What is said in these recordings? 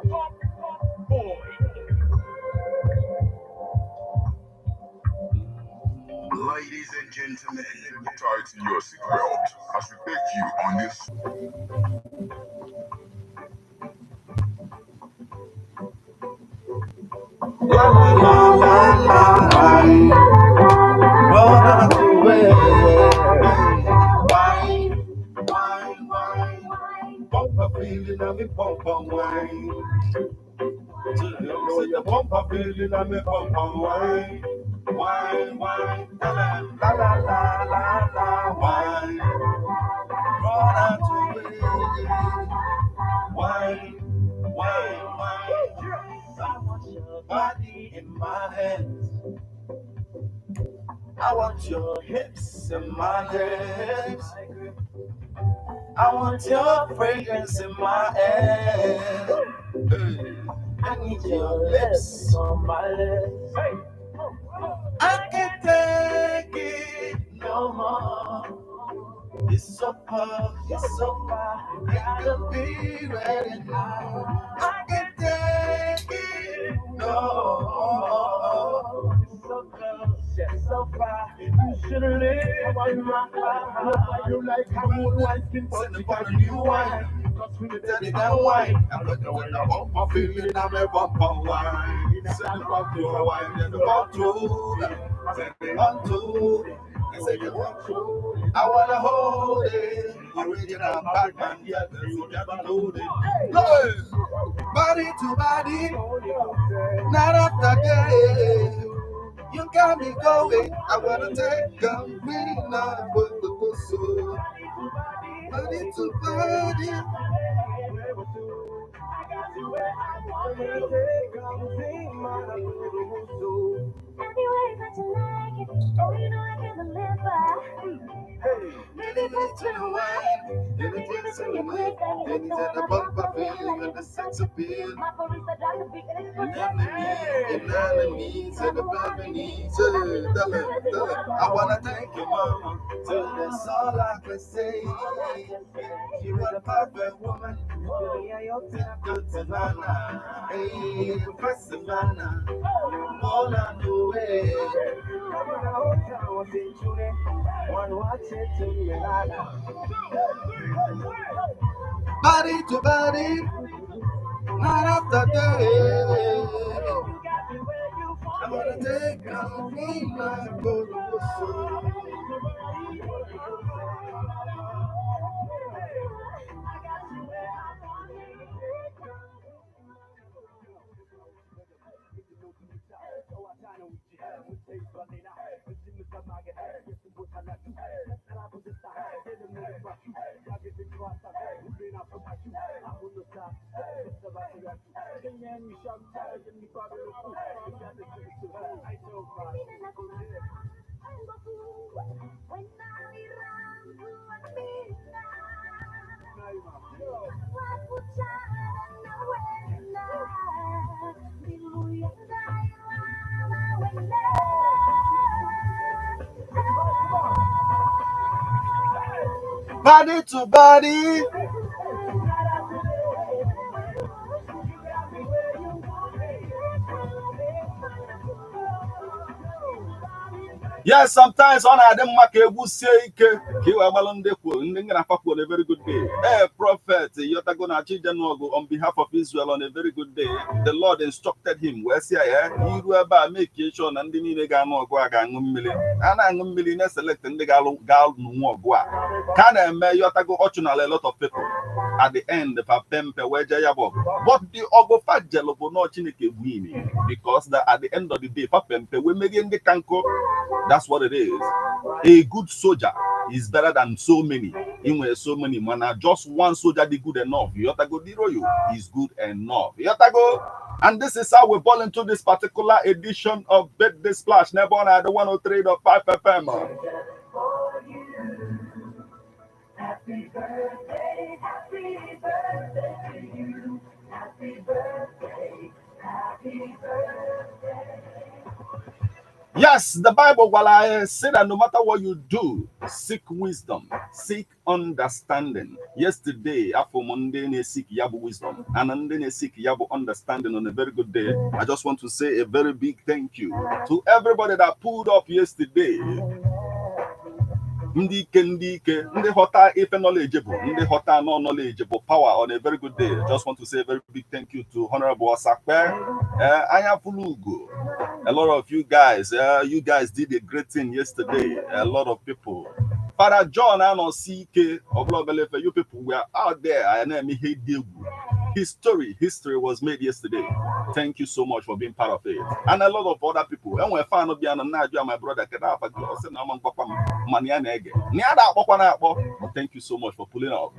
Top boy. Ladies and gentlemen, tighten your seatbelt as we take you on this. La la la la la la. Run out the way. Wine, wine, wine. Bumper feeling, I'm a bumper wine. Say the bumper feeling, I'm a bumper wine. Wine, wine, la la la la la la, wine. Run out the way. Wine, wine, wine. I want your body in my hands. I want your hips in my lips. I want your fragrance in my air. Hey. I need your lips on my lips. I can't take it no more. It's so far, it's so far. I gotta be ready now. I can't take it no more. It's so close, yeah, so far. You should live in my heart. You like a good wine, skin, Send but the you got a new new wine. wine. Cause we Tell the it that that wine. wine. I'm looking with the bumper feeling. I'm a bumper wine. Send the bumper wine. Then the bumper. Send it on to. I said, you want to. I wanna hold it. Original Batman. Yeah, that's what I'm loaded. Hey! Body to body, not after day. You got me going. I wanna take a winner with the soul. Body to body. Then it's to the wine. Then it's to the wine. Then it's in the bumper feeling and the sex appeal. And enemies and the family. I wanna thank you, mama. So that's all I can say. You are a perfect woman. Good Savannah. Hey, Savannah. All I do is. Body to body, night after day. I'm gonna take a green light, go to the Body to body. Yes, sometimes ọ na-adị mma ka egwu sie ike ka ị wee gbalụ ndị kwuo ndị ngana kwuo on a very good day. Ee, prophet Yotago na Chijenọgụ on behalf of Israel on a very good day. The Lord instructed him wee sị ya iru ebe a make sure na ndị niile ga-anụ ọgụ a ga-aṅụ mmiri. A na-aṅụ mmiri na-select ndị ga-alụ ga-anụ ọgụ a. Ka a na-eme Yotago ọchụnala a lot of people. At the end, fa pempe wee jee ya bụ ọgụ. But the ọgụ fa jelụ bụ nọọ Chineke win because that at the end of the day fa pempe wee merie ndị ka nkụ. That's what it is. A good soldier is better than so many. In so many, man, just one soldier dị good enough. Yotago Diroyo is good enough. Yotago. And this is how we fall into this particular edition of Birthday Splash. Never on at the 103.5 FM. Happy birthday, happy birthday to you. Happy birthday, happy birthday. Yes, the Bible, while I say that no matter what you do, seek wisdom. Seek understanding. Yesterday, afọ m ndị na-seek ya bụ wisdom and ndị na-seek ya bụ understanding on a very good day. I just want to say a very big thank you to everybody that pulled up yesterday. Ndị ike, ndị ike, ndị ghọta ife knowledge bụ ndị ghọta no knowledge bụ power on a very good day. Just want to say a very big thank you to Honorable Osakpe, Anya Fulugo. A lot of you guys, you guys did a great thing yesterday. A lot of people. Father John Anosike Oblobelefe, you people were out there. I na-eme ihe dị egwu. History was made yesterday. Thank you so much for being part of it. And a lot of other people. And when fan bịa na na-ajụ my brother, kedu afa gị? Ọ sị na ọma mgbakwa m mana ya na-ege. Na ya na-akpọkwa na-akpọ. But thank you so much for pulling up.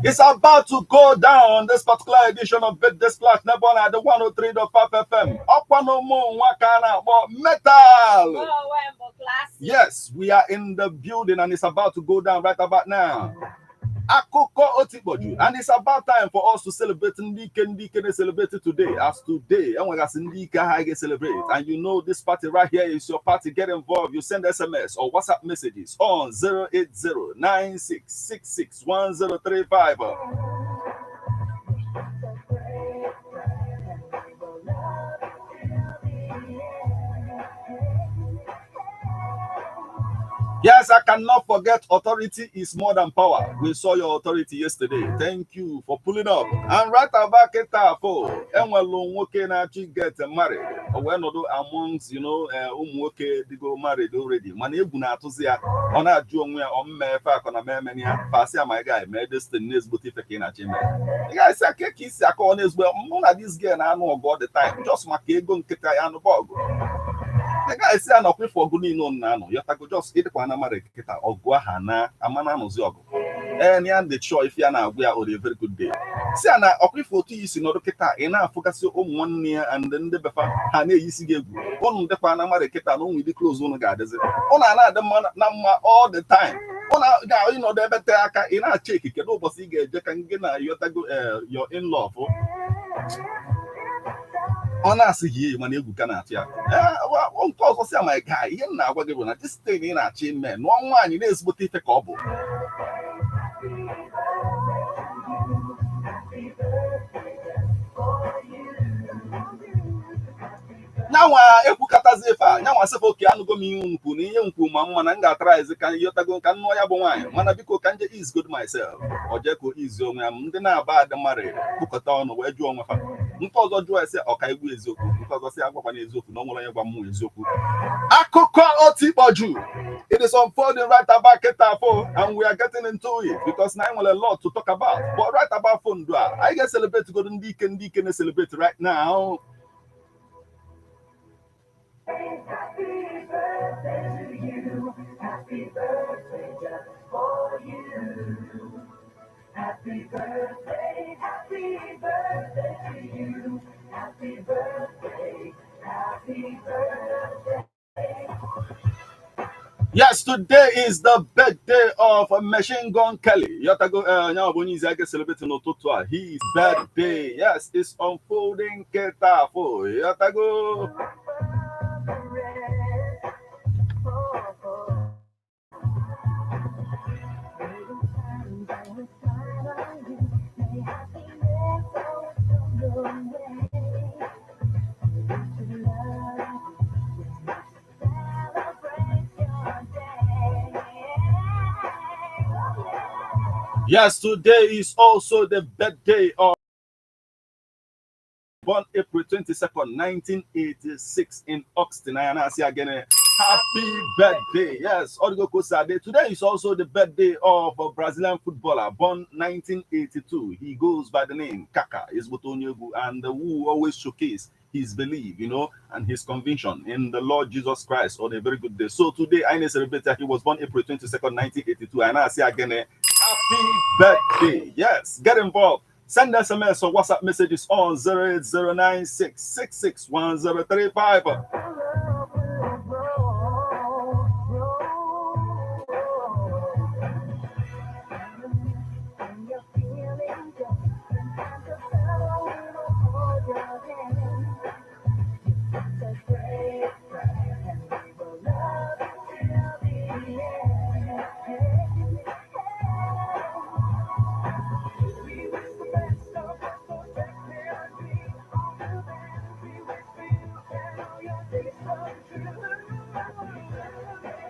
It's about to go down this particular edition of Birthday Splash Nebon at the 103.5 FM. Ọkwa na ụmụ nwa ka a na-akpọ metal. Oh, Wembo classic. Yes, we are in the building and it's about to go down right about now. Akụkọ Otikpoju, and it's about time for us to celebrate ndị ike, ndị ike na-celebrate today. As today, enwegasị ndị ike ha ga-celebrate. And you know this party right here is your party. Get involved. You send SMS or WhatsApp messages on 08096661035. Yes, I cannot forget authority is more than power. We saw your authority yesterday. Thank you for pulling up. And right about Ketafo, enwelu nwoke na-achọ get married. O wee nọdụ amongst, ụmụ nwoke dịgo married already. Mana egwu na-atụzi ya. Ọ na-ajụ onwe ya, ọ mma efe akọ na mmemme ya. Pasị ya, my guy, mee this thing n'ezigbote ife ka ị na-achọ ime. Ị ga-esi aka ka isi akọ n'ezigbo mụ na this girl na-anụ ọgụ all the time. Just maka ego nkịta ya anụ ọgụ. Ị gaghị ya nọkwa ife ọgụ niile unu na-anọ yọtago just ịdịkwa na mara kịta ọgụ aha na ama na anụzi ọgụ ee na ya dị chọọ ife ya na-agwa ya on a very good day si ya na ọkwa ife otu iyi si nọdụ kịta ị na-afụgasị ụmụ nwanne ya and ndị befa ha na-eyisi gị egwu ụnụ dịkwa na mara kịta na ụmụ ịdị close ụnụ ga-adịzi ụnụ a na-adị mma na mma all the time ụnụ ga ịnọdụ ebe tee aka ị na-achọ ekike n'ụbọchị ị ga-eje ka gị na yọtago your in-law ọ na-asị gị mana egwu ka na-atụ ya. Nke ọzọ si my guy, ihe m na-agwa gị bụ na this thing ị na-achọ ime nụọ nwaanyị na-ezigbote ife ka ọ bụ. Nyanwa ekwukatazi ife a nyanwa sịfa oke anụgo m ihe nkwu na ihe nkwu ma mma na m ga-atraizi ka yọtago ka nnụọ ya bụ nwaanyị mana biko ka nje is good myself ọ jee ka izi onwe ya ndị na-aba adị mmadụ kpụkọta ọnụ wee jụọ onwe fa nke ọzọ jụọ ese ọka egwu eziokwu nke ọzọ sị agwakwana eziokwu na ọ nwere onye gwa mmụọ eziokwu. Akụkọ Otikpoju, it is unfolding right about Ketafo, and we are getting into it because now we have a lot to talk about. But right about Fondua, I get celebrate go ndị ike ndị ike na-celebrate right now. Happy birthday to you. Happy birthday just for you. Happy birthday to you. Happy birthday, happy birthday. Yes, today is the birthday of Machine Gun Kelly. Yotago nyawa bụ onye izi aga celebrate n'ụtụtụ a. His birthday. Yes, it's unfolding Ketafo. Yotago. Yes, today is also the birthday of born April 22nd, 1986 in Oxton. I say again, happy birthday. Yes, Odigo Kosade. Today is also the birthday of a Brazilian footballer born 1982. He goes by the name Kaka Isbotonyegu, and who always showcase his belief, and his conviction in the Lord Jesus Christ on a very good day. So today, I celebrate that he was born April 22nd, 1982. And I say again, happy birthday. Yes, get involved. Send SMS or WhatsApp messages on 08096661035.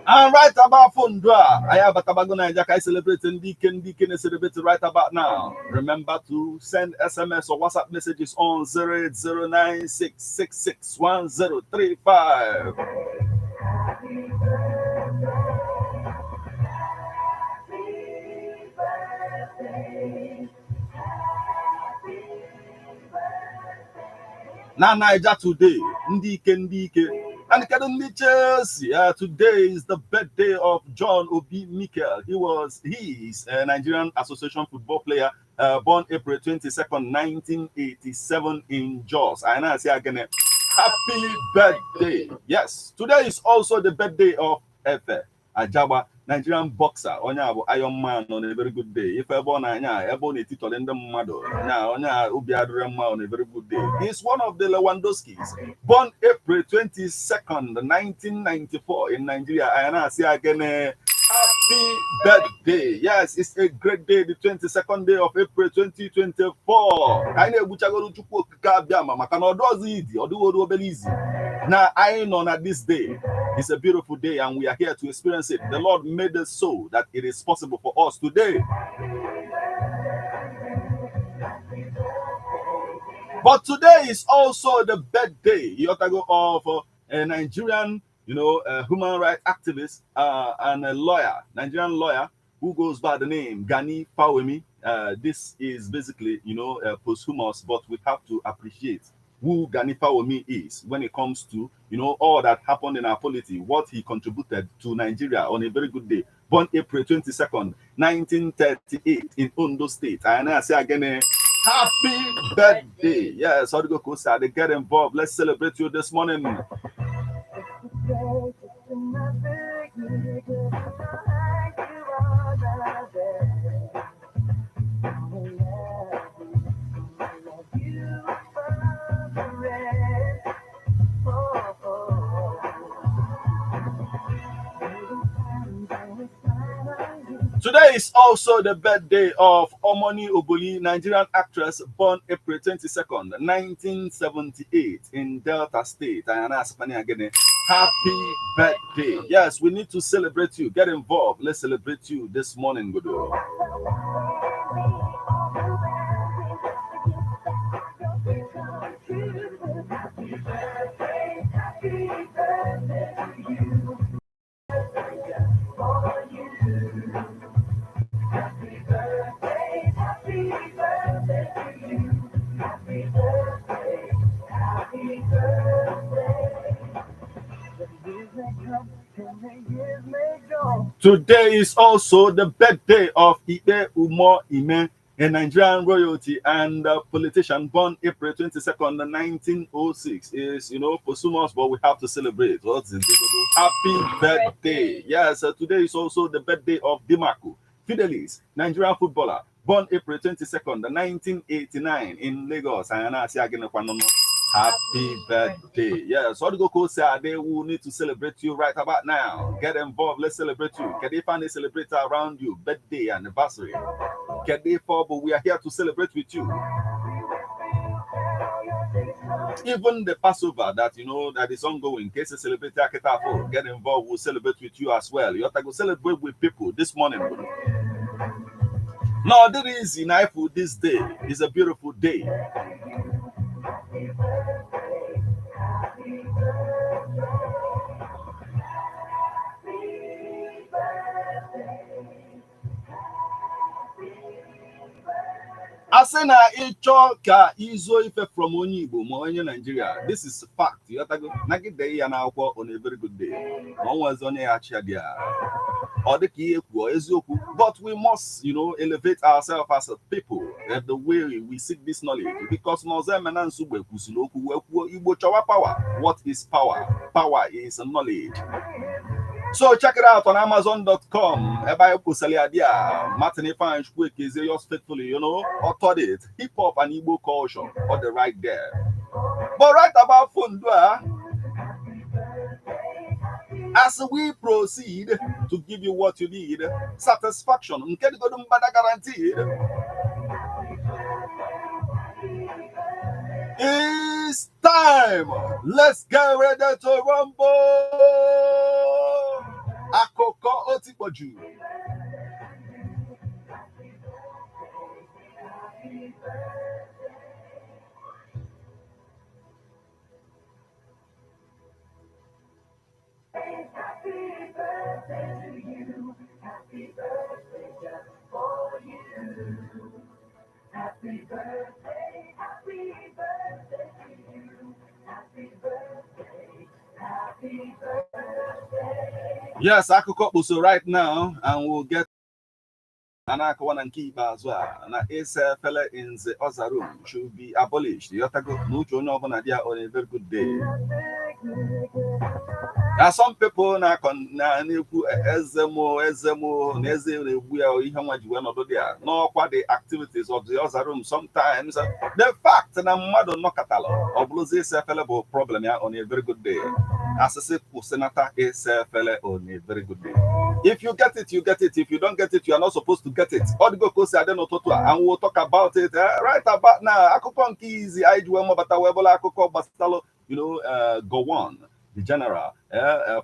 And right about Fundra, I have a Tabago Naija ka celebrate ndị ike, ndị ike na-celebrate right about now. Remember to send SMS or WhatsApp messages on 08096661035. Na Naija today, ndị ike, ndị ike. And kedu ndị Chelsea? Today is the birthday of John Obi Mikel. He is a Nigerian Association football player, born April 22nd, 1987 in Jos. And I say again, happy birthday. Yes, today is also the birthday of Efe Ajagba, Nigerian boxer. Onye a bụ Iron Man on a very good day. Ife ebe ọ na-anya, ebe ọ na-etitọrị ndị mmadụ. Nya onye a obi adịrị mma on a very good day. He's one of the Lewandowskis. Born April 22nd, 1994 in Nigeria. And I say again, happy birthday. Yes, it's a great day, the 22nd day of April 2024. Ka anyị na-egbuchagoro Chukwu Okike abịa ma maka na ọdụ ọzọ idi, ọ dịghị obere izi. Na anyị nọ na this day. It's a beautiful day and we are here to experience it. The Lord made it so that it is possible for us today. But today is also the birthday, Yotago, of a Nigerian, a human rights activist and a lawyer, Nigerian lawyer who goes by the name Gani Fawehinmi. This is basically, posthumous, but we have to appreciate who Gani Fawehinmi is when it comes to, all that happened in our polity, what he contributed to Nigeria on a very good day. Born April 22nd, 1938 in Ondo State. And I say again, happy birthday. Yes, Odigo Kosa, they get involved. Let's celebrate you this morning. Today is also the birthday of Omoni Oboli, Nigerian actress born April 22nd, 1978 in Delta State. And I ask again, happy birthday. Yes, we need to celebrate you. Get involved. Let's celebrate you this morning, Godo. Today is also the birthday of Ibe Umo Ime, a Nigerian royalty and politician born April 22nd, 1906. Is, posthumous, but we have to celebrate. What's it? Happy birthday. Yes, today is also the birthday of Dimaku Fidelis, Nigerian footballer, born April 22nd, 1989 in Lagos. And I say again, happy birthday. Yes, Odigo Kosa, they will need to celebrate you right about now. Get involved. Let's celebrate you. Can they find a celebrator around you? Birthday, anniversary. Can they fall? But we are here to celebrate with you. Even the Passover that that is ongoing, case celebrate Aketafo, get involved, we'll celebrate with you as well. You have to go celebrate with people this morning. No, this is in this day. It's a beautiful day. A sị na ịchọ ka izuo ife from onye Igbo ma onye Nigeria, this is fact. Ịghọtago? Nagide ya n'akwụkwọ on a very good day ma ọ nwezi onye ya achị ya dị ọ dị ka ihe kwuo eziokwu, but we must elevate ourselves as a people, the way we seek this knowledge, because n'ọzọ emena Nsugbe kwusiri okwu wee kwuo Igbo chọwa power. What is power? Power is knowledge. So check it out on Amazon.com. Ebe anyị kwụsịrị ya dị a Martin Ifeanyi Chukwuekezie, yours faithfully, authored it. Hip Hop and Igbo Culture, all the right there. But right about Fundua, as we proceed to give you what you need, satisfaction, nke dịgodu mbada guaranteed. It's time. Let's get ready to rumble. Akụkọ otikpọju. Happy birthday to you. Happy birthday just for you. Happy birthday, happy birthday to you. Happy birthday, happy birthday. Yes, akụkọ kposo right now, and we'll get a na-akọwa na nke ikpeazụ a na ịsa efere in the other room should be abolished. Yotago na uche onye ọbụla dị ya on a very good day. Na some people na-ekwu eze mo, eze mo, na eze na-egbu ya, ihe nwa ji wee nọdụ dị ya n'ọkwa, the activities of the other room sometimes, the fact na mmadụ nọkatalụ ọ bụrụzi ịsa efere bụ problem ya on a very good day. Asịsị kwụsịnata ịsa efere on a very good day. If you get it, you get it. If you don't get it, you are not supposed to get it. Ọ dịgo ka o si adị n'ụtụtụ a, and we'll talk about it right about now. Akụkọ nke izi anyị ji wee mabata wee bụrụ akụkọ gbasatalụ Gowon, the general,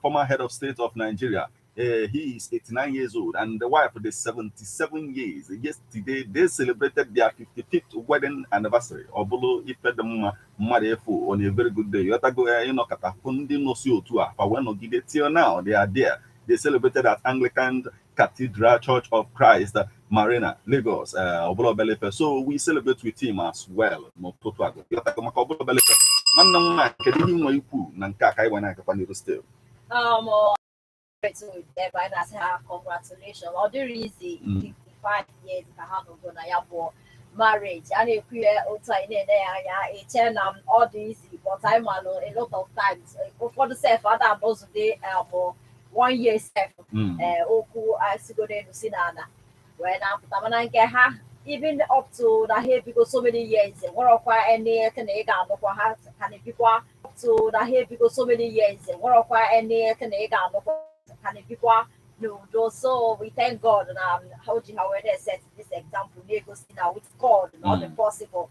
former head of state of Nigeria. He is 89 years old and the wife is 77 years. Yesterday, they celebrated their 55th wedding anniversary. Ọ bụrụ ife dị mma mmadụ efu on a very good day. Yotago ịnọkọta fụ ndị nọsi otu a fa wee nọgide till now they are there. They celebrated at Anglican Cathedral Church of Christ, Marina, Lagos. Ọbụla Obelefe. So we celebrate with him as well. N'ụtụtụ a. Yotago maka ọbụla Obelefe. Nwanne m nwaanyị, kedu ihe ị nwere ikwu na nke a ka anyị wee na-agakwa n'iru still? To them, anyị na-asị ha congratulations. Ọ dịrị izi 55 years ka ha nọgo na ya bụ marriage. A na-ekwu ya otu anyị na-ene ya anya, eche na m ọ dị easy, but anyị malụ a lot of times, ụfọdụ sef ada anọzude one year sef. Okwu asigo n'elu si n'ala wee na-apụta, mana nke ha, even up to na ha ebigo so many years, nwerọkwa anything na ị ga-anụkwa ha ka na-ebikwa. Up to na ha ebigo so many years, nwerọkwa anything na ị ga-anụkwa, ka na-ebikwa n'udo. So we thank God na ha ji ha wee na-set this example na-egosi na with God na ọ dị possible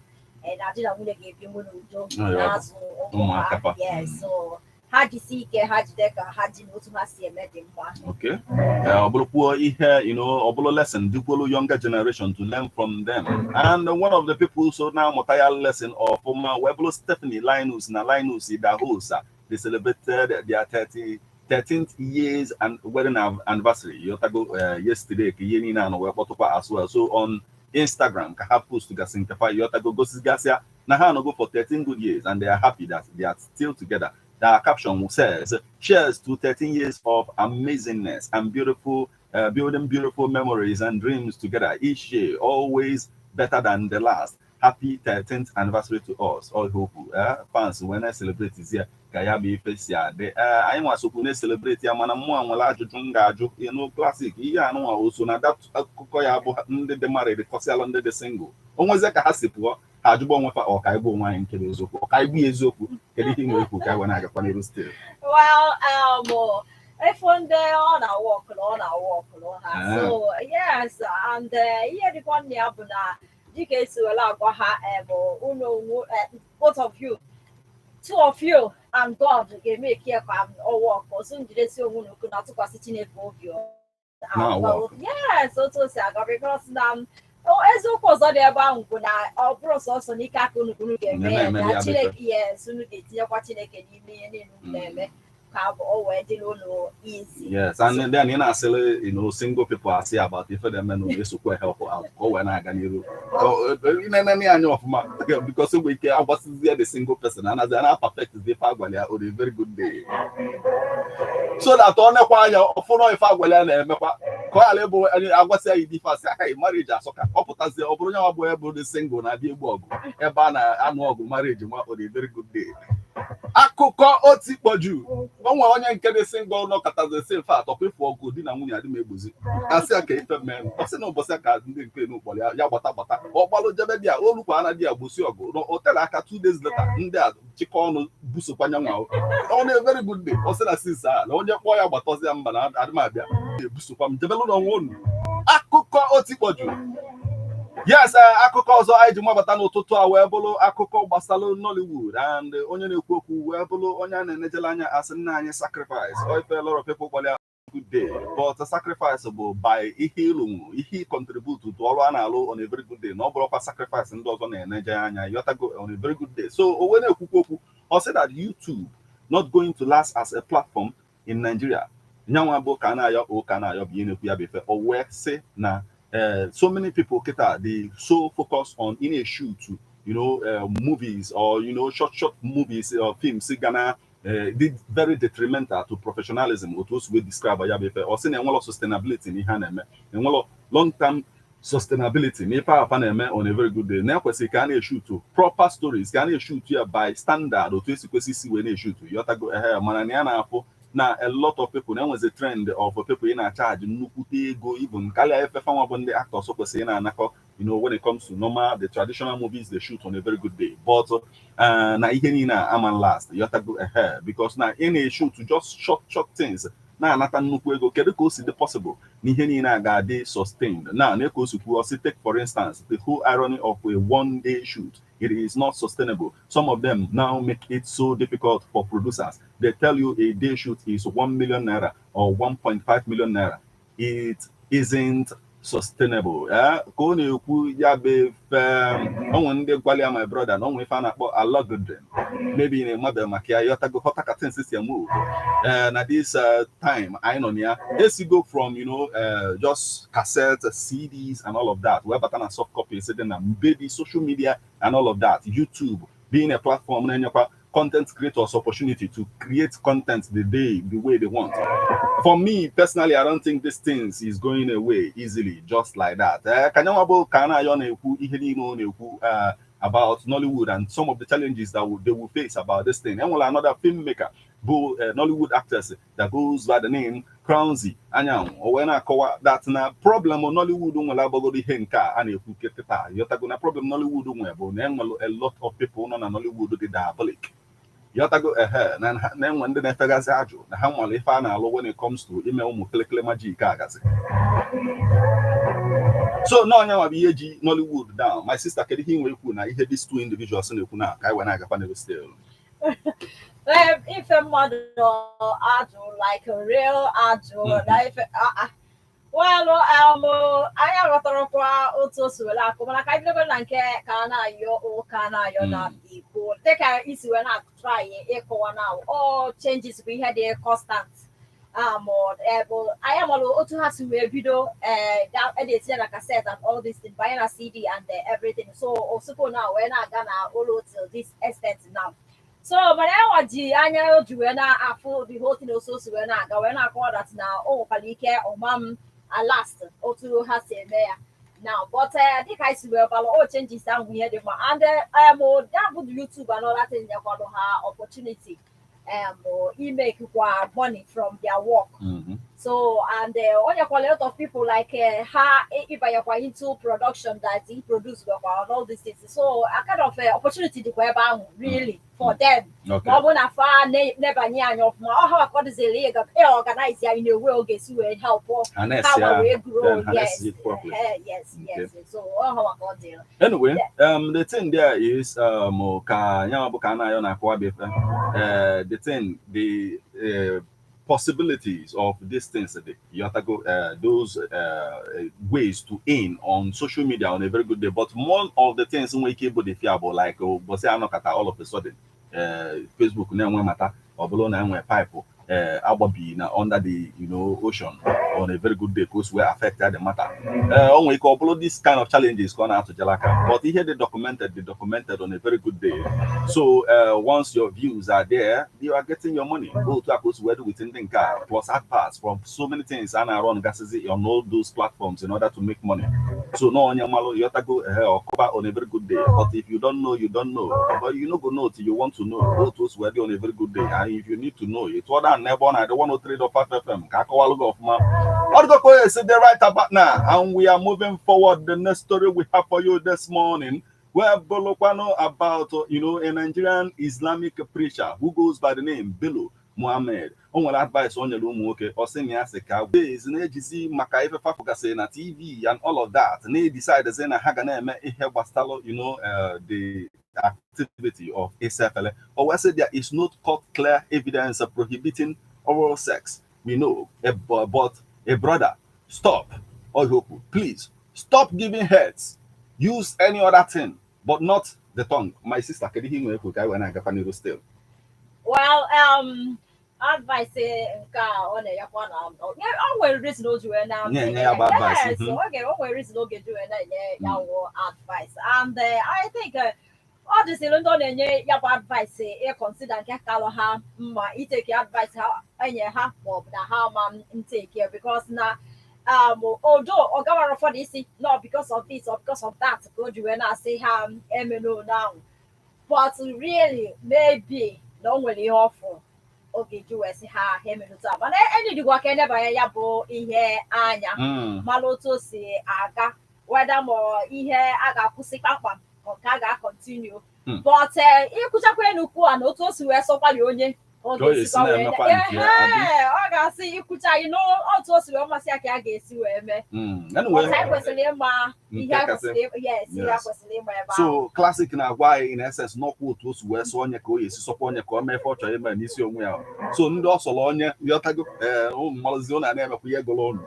na di na nwunye ga-ebinwu n'udo na-azụ ụmụ Ụmụaka ha. fa. Yes, so ha jisi ike, ha jide ka ha ji n'otu ha si eme dị mma. Okay. Ọ bụrụkwuo ihe, ọ bụrụ lesson dịkwuolu younger generation to learn from them. And one of the people so na-amụta ya lesson ọfụma wee bụrụ Stephanie Linus na Linus Idahosa. They celebrated their 30 13th years and wedding anniversary. Yotago yesterday ka ihe niile anọ wee kpọtụkwa as well. So on Instagram ka ha post gasị nke fa, yotago, gosigasịa na ha anọgo for 13 good years and they are happy that they are still together. The caption says, "Cheers to 13 years of amazingness and beautiful, building beautiful memories and dreams together each year, always better than the last. Happy 13th anniversary to us." All hope fans when I celebrate is here. Ka ya bụ ife si adị. Anyị nwasokwu na-celebrate ya, mana mmụọ nwere ajụjụ m ga-ajụ. Classic ihe anụnwa o so na that akụkọ ya bụ ndị dị married kọsịalụ ndị dị single. O nwezie ka ha si pụọ, ha ajụba onwe fa ọka igbu onwe anyị nke bụ eziokwu, ọka igbu ya eziokwu. Kedu ihe ị nwere ikwu ka anyị wee na-agakwa n'iru still? Well, if ndị ọ na-work, ọ na-work ha. So yes, and ihe dịkwa nna ya bụ na dịka esi were agwa ha bụ unu both of you, two of you and God ga-eme ya ka ọ work. Ọsọ njidesi onwe unu na atụkwasị Chineke obi ọ Na work. Yes, otu o si aga, because na eziokwu ọzọ dị ebe ahụ bụ na ọ bụrụ sọsọ n'ike aka unu ka unu ga-eme ya Na-eme na ya bụ Chineke, yes, unu ga-etinyekwa Chineke n'ime ihe niile unu na-eme ka o wee dịrị unu easy. Yes, and then ị na-asịrị single people asị about ife na-eme na esokwa help out ka o wee na-aga n'iru. Ị na-enene ya anya ọfụma because enwere ike agbasizie the single person anazi ana perfect ife agwala ya on a very good day so that ọ nekwa anya ọfụnọ ife agwala ya na-emekwa ka ọ ghara ịbụ agwasị ya ife asị aka marriage asọka ọ pụtazie ọ bụrụ onye nwa bụ ebe dị single na-abịa egbu ọgụ ebe a na-anụ ọgụ marriage nwa on a very good day. Akụkọ otikpọju o nwere onye nke dị single nọkọtazi si mfe atọkwa ịfụ ọgụ di na nwunye adị m egbozi asị ya ka ife mee. Ọ sị na ụbọchị ka ndị nke n'ụkpọrọ ya ya gbata gbata ọ gbalụ jebe di ya olukwa ana di ya gbosi ọgụ o tere aka. 2 days later, ndị a chịkọ ọnụ busokwa nyanwa ọ na very good day. Ọ sị na since a na onye kpọọ ya gbatọzi ya mba na adị m abịa ebusokwa m jebelu n'onwe unu. Akụkọ otikpọju. Yes, akụkọ ọzọ anyị ji mabata n'ụtụtụ a wee bụrụ akụkọ gbasara Nollywood, and onye na-ekwu okwu wee bụrụ onye a na-enejele anya asị nna anyị sacrifice. Ọ ife a lot of people kpọrọ ya good day, but a sacrifice bụ by ihe ịlụnwu, ihe contribute to ọrụ a na-alụ on a very good day, na ọ bụrụkwa sacrifice ndị ọzọ na-eneje anya, yọtago, on a very good day. So o wee na-ekwukwu okwu, ọ sị that YouTube not going to last as a platform in Nigeria. Nyanwa bụ ka a na-ayọ o ka a na-ayọ bụ ihe na-ekwu ya bụ ife. O wee sị na so many people kịta dey so focus on in a shoot movies or short movies or films gana dị very detrimental to professionalism. Otu o si wee describe ya bụ ife, ọ sị na enwelo sustainability n'ihe a na-eme, enwelo long term sustainability n'ife afa na-eme on a very good day, na ekwesịrị ka a na-eshutu proper stories, ka a na-eshutu ya by standard otu esi kwesị isi wee na-eshutu, yọtago? Ehe, mana na ya na-afụ na a lot of people na-enwezi trend of people ị na-acharge nnukwute ego even karịa efe fanwa bụ ndị actors kwesịrị ị na-anakọ when it comes to normal, the traditional movies they shoot on a very good day. But na ihe niile a ama last, yọtago? Ehe, because na ị na-eshoot just short short things na-anata nnukwu ego, kedu ka o si dị possible na ihe niile a ga-adị sustained na ka o si kwuo? Sị, take for instance the whole irony of a one day shoot. It is not sustainable. Some of them now make it so difficult for producers. They tell you a day shoot is 1 million naira or 1.5 million naira. It isn't sustainable. Ka ọ na-ekwu ya bụ ife, onwe ndị gwalịa my brother na onwe ife a na-akpọ algorithm. Maybe ị na-emabe maka ya, yọtago? Ghọta ka things si move na this time anyị nọ na ya, esigo from just cassette, CDs and all of that wee bata na soft copies dị na maybe social media and all of that, YouTube being a platform na-enyekwa content creators opportunity to create content the way they want. For me personally, I don't think this things is going away easily just like that. Ka nyanwa bụ ka a na-ayọ na-ekwu ihe niile ọ na-ekwu about Nollywood and some of the challenges that they will face about this thing, enwere another filmmaker bụ Nollywood actress that goes by the name Crownzy Anyanwụ. O wee na-akọwa that na problem Nollywood nwere agbagoro ihe nke a na-ekwu kịta, yọtago? Na problem Nollywood nwere bụ na enwere a lot of people nọ na Nollywood dị diabolic, yọtago? Ehe, na na-enwe ndị na-efegazi ajụ na ha nwere ife a na-alụ when it comes to ime ụmụ kelekele magic agazi. So na ọnya nwa bụ ihe ji Nollywood down. My sister, kedu ihe ị nwere ikwu na ihe these two individuals na-ekwu na ka anyị wee na-agakwa n'elu still? Ife mmadụ ajụ, like real ajụ na ife well, anyị aghọtarakwa otu o si were akụ, mana ka anyị bidogoro na nke ka a na-ayọ ụka na-ayọ na Igbo, dịka isi wee na-try ịkọwa na all changes bụ ihe dị constant. Bụ anyị amalụ otu ha si wee bido na-etinye na cassette and all this thing, banye na CD and everything, so osoko na wee na-aga na ụlọ till this extent now. So mana enwa ji anya o ji wee na-afụ the whole thing otu o si wee na-aga, wee na-akọwa that na o nwekwara ike ọma m last otu ha si eme ya now. But dịka anyị si wee balụ o changes ahụ bụ ihe dị mma, and ya bụ the YouTube and other things nyekwalụ ha opportunity imekwa money from their work. So and o nyekwala a lot of people like ha ịbanyekwa into production, that he produce gwakwa and all these things. So a kind of opportunity dịkwa ebe ahụ really for them. Ma ọ bụ na fa nebanye anya ọfụma, ọ ha akọdịzịrị ịga organize ya in a way ọ ga-esi wee help Harness ha ya, wee grow. Then harness Yes. it properly. Yes. Okay. Yes, so ọ ha ka ọ dịrị. Anyway, the thing there is ka ya bụ ka a na-ayọ na-akọwa bụ ife, the thing, the possibilities of these things, the you go those ways to earn on social media on a very good day. But one of the things nwere ike ịbụ the fear bụ like ụbọchị anọkata, all of a sudden, Facebook na-enwe mata ọ bụrụ na enwe pipe agbabi na under the ocean on a very good day, ka o si wee affect the matter. O nwere ike ọ bụrụ this kind of challenges ka ọ na-atụjala aka, but ihe dị documented on a very good day. So once your views are there, you are getting your money. Otu a ka o si wee dị with ndị nke a, plus adverts from so many things a na-arụ gasịzi on all those platforms in order to make money. So no onye malụ, yọtago? Ehe, ọkụba on a very good day. But if you don't know, you don't know. But you no go know till you want to know. Otu o si wee dị on a very good day, and if you need to know, ịtụọ da n'ebe ọ na-adị 103.5 FM ka akọwalụ gị ọfụma. Ọ is the right about now, and we are moving forward. The next story we have for you this morning, we're Bolokwano about a Nigerian Islamic preacher who goes by the name Bello Muhammad. O nwere advice o nyere ụmụ nwoke. Ọ sị na ya sị ka days na-ejizi maka ife fafụgasị na TV and all of that, na-decide sị na ha ga na-eme ihe gbasalụ the activity of ịsa efele. O wee sị there is no court clear evidence prohibiting oral sex. We know, but a brother, stop. Oyoku, please stop giving heads. Use any other thing, but not the tongue. My sister, kedu ihe ị nwere ekwu ka anyị wee na-agakwa n'iru still? Well, advice nke a ọ na-enyekwa na o nwere reason o ji wee na Nye ya bụ advice. Yes, oge o nwere reason oge ji wee na-enye ya wụ advice, and I think ọ dịzịrị ndị ọ na-enye ya bụ advice ịconsider nke kalụ ha mma itake advice ha enye ha, maọbụ na ha ma ntake, because na although ọ gawara ụfọdụ isi no because of this or because of that ka o ji wee na-asị ha emeno now, but really maybe na o nwere ihe ọfụ oge ji wee sị ha ha emenụta, mana enyi ka enebanye ya bụ ihe anya mara otu o si aga, whether ma ihe a ga-akwụsị kpamkpam ka nke a ga-acontinue. But ịkwụchakwa enukwu a na otu o si wee sọkwali onye ọ Ka ọ ga-esi ga-esikwa wee na-emekwa nke ya, abi? Ehe, ọ ga-asị ikwucha anyị n'otu o si wee masị ya ka a ga-esi wee mee. Anyway, But anyị kwesịrị ịma ihe nke anyị kasị kwesịrị, yes, ihe Yes. a kwesịrị ịma ebe ahụ. So Classic na-agwa anyị in essence n'ọkwa otu o si wee sọ onye ka o esi sọkwa onye ka o mee ife ọ chọrọ ime n'isi onwe ya. So ndị ọ sọrọ onye yọtago ee ụmụ mmalụzi ụnụ na-emekwa ihe gụrụ ụnụ.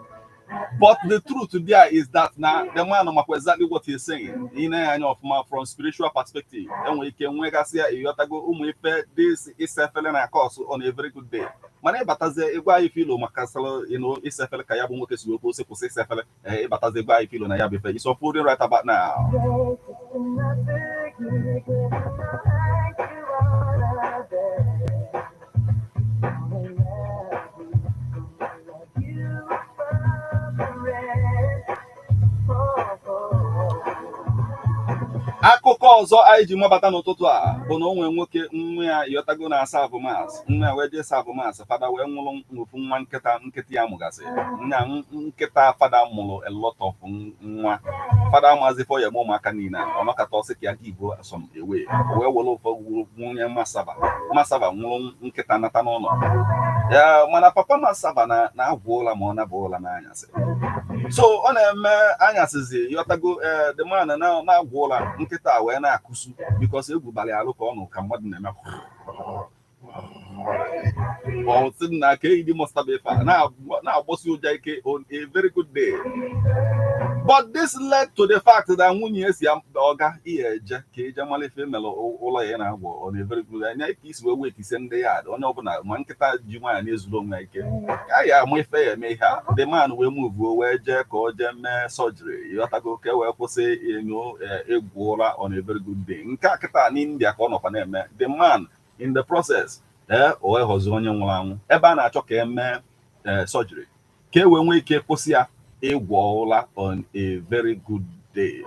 But the truth there is that na the man makwa exactly what he's saying. Ị na anya ọfụma from spiritual perspective, enwere ike nwegasị ya ịghọtago ụmụ ife this isa efele na cause on a very good day. Mana ịbatazie ịgwa anyị filo maka salụ ịsa efele ka ya bụ nwoke si wee kwuo sị kwụsị ịsa efele, ee ịbatazie ịgwa anyị filo na ya bụ ife. It's unfolding right about now. Akụkọ ọzọ anyị ji mabata n'ụtụtụ a bụ na o nwee nwoke nwa ya yọtago na-asa abụ mass. Nwa ya wee jee sa abụ mass, fada wee nwụrụ ofu nwa nkịta nkịta ya mụgasị nya nkịta. Fada mụrụ a lot of nwa. Fada amazi fọ ya eme ụmụaka niile a, ọ nọkọta ọsị ka ya give some away. O wee were ụfọdụ nwunye masaba masaba nwụrụ nkịta nata n'ụlọ ya, mana papa masaba na na-agwụ ụla ma ọ naba ụla n'anyasị. So ọ na-eme anyasịzi yọtago ee the man na na-agwụ ụla, nkịta wee na-akụsu because egwu balị alụ ka ọ nụ ka mmadụ na-eme. Ọ sị na ka eyi must be ife a na-agbọsi ụja ike on a very good day. But this led to the fact that nwunye si ya ọga ihe eje ka eje mara ife mere ụlọ ya na-agwọ on a very good anya ka isi wee wee ndị ya onye ọbụla ma nkịta ji nwaanyị na-ezuru onwe ya ike ka ya ama ife ya eme ihe a. The man wee move wee jee ka o jee mee surgery, ịghọtago, ka e wee kwụsị enyo egwu ụra on a very good day. Nke a kịta n'India ka ọ nọkwa na-eme. The man in the process ee o wee ghọzie onye nwụrụ anwụ ebe a na-achọ ka emee surgery ka e wee nwee ike kwụsị ya ịgwọ ụra on a very good day.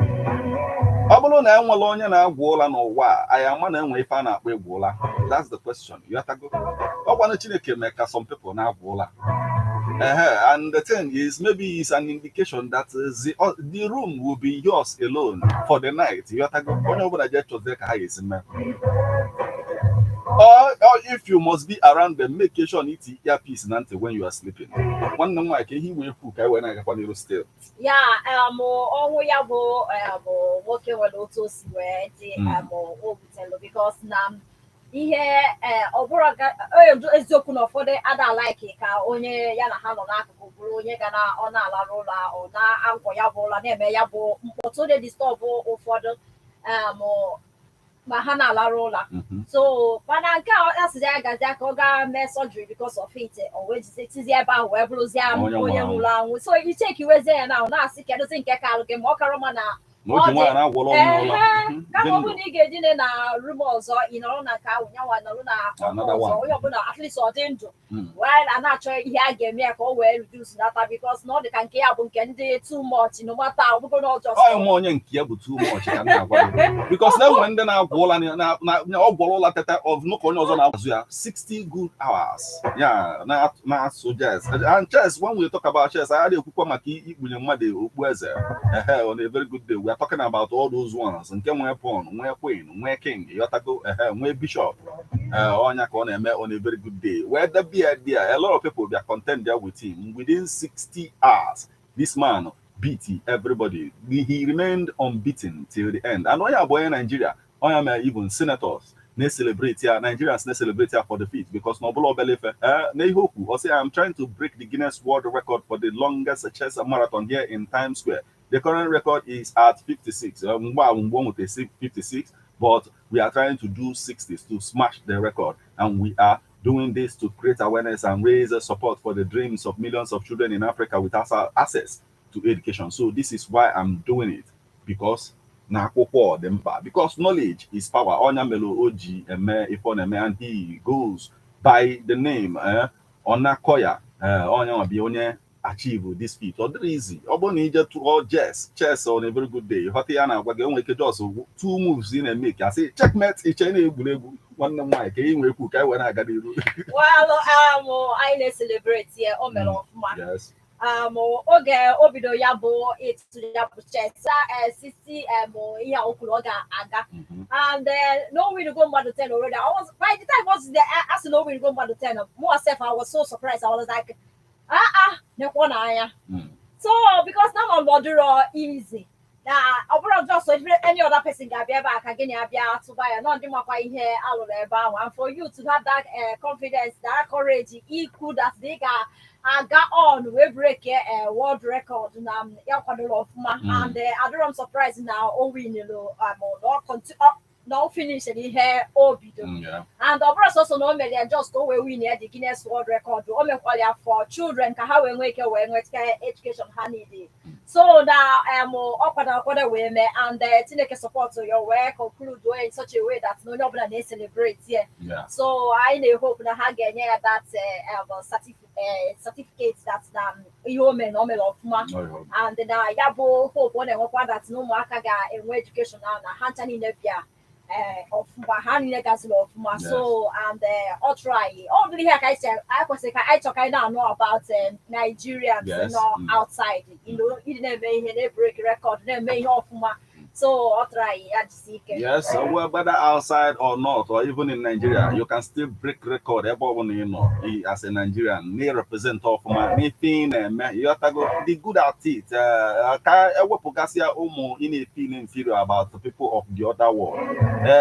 Ọ bụrụ na enwere onye na-agwọ ụra n'ụwa a, anyị ama na enwe ife a na-akpọ ịgwọ ụra? That's the question. Ịghọtago? Ọ gwanụ Chineke mee ka some people na-agwọ ụra. Ehe, and the thing is, maybe it's an indication that the room will be yours alone for the night. Ịghọtago? Onye ọbụla jee chọzie ka ha ga-esi mee. Or if you must be around them, make sure na iti earpiece na ntị when you are sleeping. Nwanne m nwaanyị, ka ihe iwe ekwu ka anyị wee na-agakwa n'iru still. Ya ọnwụ ya bụ nwoke nwere otu o si wee dị o wutelu because na ihe ọ bụrụ eziokwu na ụfọdụ ada like ka onye ya na ha nọ n'akụkụ bụrụ onye ga na ọ na-alarụ ụra, ọ na-agwọ ya bụ ụra, na-eme ya bụ mkpọtụ na-edisturb ụfọdụ ma ha na-alarụ ụra. So mana nke a asịzi ya gazi ka ọ gaa mee surgery because of it, o wee jizie tizie ebe ahụ wee bụrụzie Onye nwụrụ onye anwụ. Nwụrụ anwụ. So ichekiwezie ya na ọ na-asị kedụzi nke ka alụ gị ma ọ kara mma na Na o ji nwaanyị na-agwọrọ ọnwụ ụra. Ehe, kama ọ Dị bụrụ ndụ. Na ị ga-edine na room ọzọ, ị nọrọ na nke ahụ, nyanwa nọrọ na Another ọzọ one. Onye ọbụla at least ọ dị ndụ while a na-achọ ihe a ga-eme ya ka o wee reduce nata, because na ọ dị ka nke ya bụ nke ndị too much, no matter ọ bụgo na ọjọọ. Ọ nwe onye nke ya bụ too much ka m na-agwa gị, because na enwere ndị na-agwọ ụra ọ gwọrọ ụra teta of nụka onye ọzọ na-azụ ya 60 good hours ya na-asụ chess. And chess, when we talk about chess, anyị ekwukwa maka ikpunye mmadụ okpu eze. Ehe, on a very good day, we are talking about all those ones nke nwee pawn, nwee queen, nwee king, ịghọtago, ehe, nwee bishop. Ee, ọnya ka ọ na-eme on a very good day wee debe ya there. A lot of people bịa contend there with him. Within 60 hours, this man beat everybody. He remained unbeaten till the end. And onye abụ onye Nigeria, onye mere even senators Na-celebrate ya, Nigerians na-celebrate ya for the feat because na ọbụla obele ife na ihe okwu. Ọ sị, "I'm trying to break the Guinness World Record for the longest chess marathon here in Times Square. The current record is at 56." Mgbe a mgbe o nweta 56, but we are trying to do 60 to smash the record, and we are doing this to create awareness and raise support for the dreams of millions of children in Africa without access to education. So this is why I'm doing it, because na akwụkwọ dị mkpa, because knowledge is power. Ọnya mere o ji eme ife ọ na-eme, and he goes by the name Onakoya. Onye nwa bụ onye achieve this feat. Ọ dịrị easy. Ọ bụrụ na ije tụọ chess on a very good day, ghọta ya na-agwa gị, enwere ike just two moves ị na-eme ka asị checkmate. Iche na-egwuregwu, nwanne m nwaanyị, ka ị nwee kwu ka anyị wee na-aga n'iru. Well, anyị na-celebrate ya, o mere ọfụma. Yes. Oge o bido ya bụ ịtụ ya bụ chess, sisi ihe a o kwuru ọ ga-aga and no win go mmadụ 10 already. I was by the time was the asị no win go mmadụ 10 more sef, I was so surprised. I was like, "Ah ah, nekwa n'anya." So because na ma ọ dịrọ easy na ọ bụrụ just any other person ga-abịa ebe a ka gịnị abịa tụba ya nọ ndị makwa ihe alụrụ ebe ahụ, and for you to have that confidence, that courage ikwu that ị ga-aga on wee break world record na ya kwadoro ọfụma. And adịrọ m surprise na o winelu, na o finish ihe o bido. And ọ bụrụ sọsọ na o mere ya just ka o wee win ya the Guinness World Record, o mekwara ya for children ka ha wee nwee ike wee nweta education ha niile. So na ọ kwado akwado wee mee, and Chineke support ya wee conclude in such a way that na onye ọbụla na-celebrate ya. So anyị na-ehope na ha ga-enye ya that certificate that na ihe o mere na o mere ọfụma. And na ya bụ hope ọ na-enwekwa that na ụmụaka ga-enwe education na ha ncha niile bịa ọfụma, ha niile gaziri ọfụma. So and ọ try ọ bụrụ ihe a ka anyị anyị kwesịrị ka anyị chọ ka anyị na-anụ about Nigerians nọ outside, ịdị na-eme ihe, na-break record, na-eme ihe ọfụma. So ọ try ya, jisi ike. Yes, so whether outside or not, or even in Nigeria, you can still break record ebe ọ bụla ị nọ as a Nigerian, na-represent ọfụma n'ife ị na-eme. Ịghọtago? Dị good at it. Ka ewepụgasịa ụmụ ị na-efeel inferior about the people of the other world.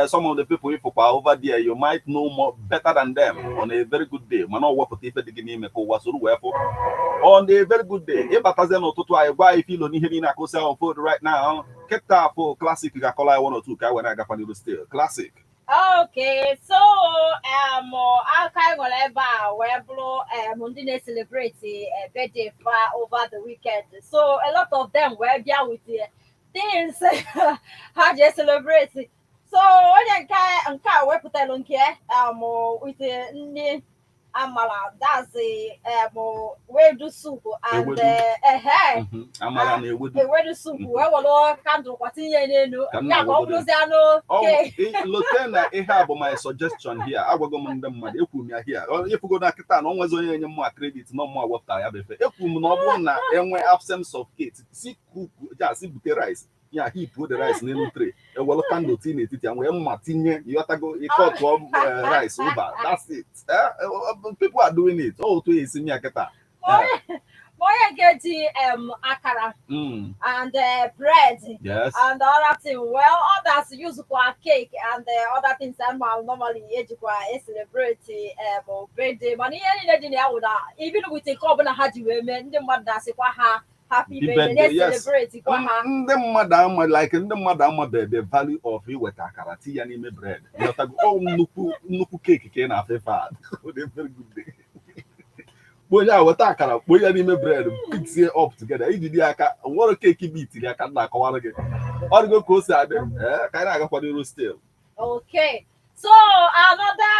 Some of the people ifụkwa over there, you might know more better than them on a very good day. Mana ọ wepụta ife dị gị n'ime ka ụwa soro wee fụ. On a very good day, ịbatazie n'ụtụtụ anyị gwa anyị filo n'ihe niile akụsị unfold right now. Kịta afọ Classic ga-akọla anyị one or two ka anyị were agakwa n'iru still. Classic. Okay, so aka anyị nwere ebe a wee bụrụ ndị na-celebrate birthday fa over the weekend. So a lot of them wee bịa with the things ha ji celebrate. So onye nke a wepụtara nke with nni amala, that's wedu soup and Ewedu. Ehe. Amala na ewedu. Ewedu soup wee were candle kwa tinye n'elu Ka m ya ka ọ na-agwagodo. bụrụzie anụ Ọ cake. Lote na ihe a bụ my suggestion here. Agwago m ndị mmadụ, ekwu m ya here. Ịfụgo na kịta na o nwezi onye enye mma credit na ọmụma wepụtara ya bụ efe. Ekwu m na ọ bụrụ na enwe absence of cake, si kuku ja si bute rice ya, heap the rice n'elu tray, ewelu candle tinye n'etiti ya, wee mma tinye, ịghọtago, ịkọtụọ rice over. That's it. People are doing it. Ọ otu esi m ya kịta. Ma onye nke ji akara and bread and other thing. Well, others use kwa cake and other things and ma normally ejikwa e celebrate birthday. Mana ihe niile dị na ya wụ na even with nke ọbụla ha ji wee mee, ndị mmadụ na-asịkwa ha happy birthday, birthday, yes. na-celebrate kwa ha. Ndị mmadụ ama like ndị mmadụ amabe the value of iweta akara tinye ya n'ime bread. Ịghọtago? Ọ nnukwu nnukwu cake ka ị na-afụ ife a. On a very good day, kponye ya, weta akara kponye ya n'ime bread, mix it up together, iji dị aka nwere cake bụ itiri aka m na-akọwara gị. Ọ dịgo ka o si adị. Ee, ka anyị na-agakwa n'iru still. Okay. So another